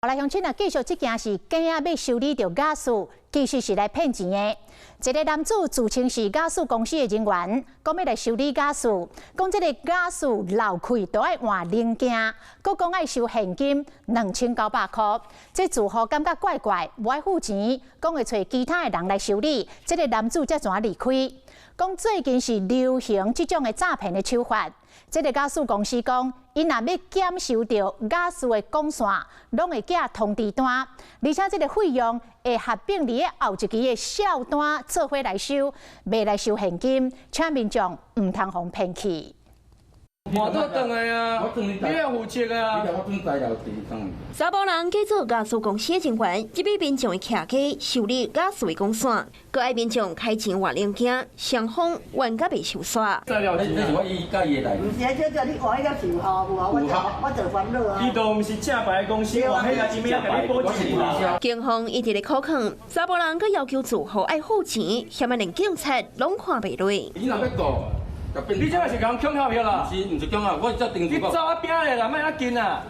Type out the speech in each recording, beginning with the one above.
來鄉親啊，繼續這件是假仔欲修理著瓦斯，其實是來騙錢的。一个男子自稱是瓦斯公司的人員，講欲來修理瓦斯，講這个瓦斯漏氣都愛換零件，閣講愛收現金2900箍。這住戶感覺怪怪，無愛付錢，講會揣其他的人來修理，這个男子才怎離開。講最近是流行這種的詐騙的手法。這个瓦斯公司講，𪜶若欲檢修著瓦斯的管線，攏會寄通知單，而且這个費用會合併佇咧後一期的數單做伙來收，袂來收現金，請民眾毋通予騙去。換倒轉來啊！你愛負責啊！查埔人假做瓦斯公司的人員，這筆民眾的徛家修理瓦斯的管線，閣愛民眾開錢換零件，雙方冤家袂收煞。這是我伊佮伊的代誌。毋是，這這你換彼個是有效無效？我就煩惱啊！伊都毋是正牌公司，換彼個啥物共你保證？警方一直咧苦勸查埔人，閣要求住戶愛付錢，嫌啊連警察攏看袂落。你若欲告？你這个是共恐嚇啦？毋是，毋是恐嚇，我才定你走啊邊咧啦，莫遐緊啊！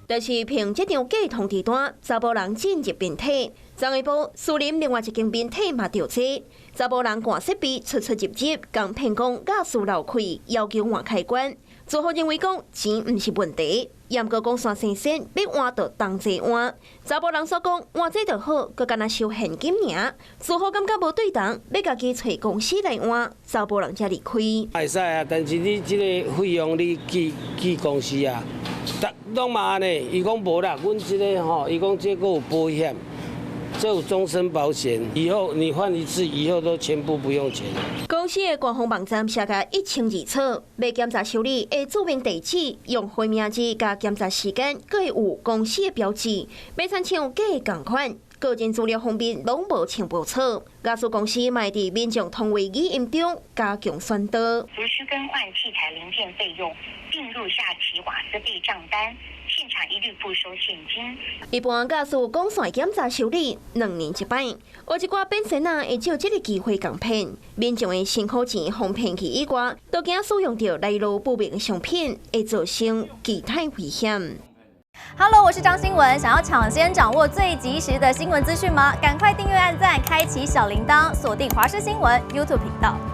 但是憑這張假通知單，查埔人進入變體。昨下晡，士林另外一間面體嘛著這，查埔人關設備出出入入，共騙講瓦斯漏氣，要求換開關。住戶認為講錢毋是問題，毋過管線生鉎，欲換就同齊換。查埔人所講換這就好，閣干焦收現金爾。住戶感覺無對頭，欲家己揣公司來換，查埔人才離開。會使啊，但是你這个費用你寄寄公司啊，攏嘛按呢？伊講無啦，阮這个吼，伊講這个有保險，這有終身保險，以後你換一次，以後都全部不用錢。公司的官方網站寫甲一清二楚，欲檢查修理會註明地址、用戶名字佮檢查時間，閣會有公司的標誌，袂親像假的仝款。個人資料方面攏無清無楚，瓦斯公司嘛佇民眾通話語音中加強宣導。如需更換器材零件費用，併入下期瓦斯費賬單，現場一律不收現金。一般瓦斯管線檢查修理2年一擺，有一寡變仙仔會藉這个機會共騙民眾的辛苦錢，予騙去以外，都驚使用著來路不明的商品，會造成其他危險。 Hello，我是張新文。想要搶先掌握最及時的新聞資訊嗎？趕快訂閱、按讚、開啟小鈴鐺，鎖定華視新聞 YouTube 頻道。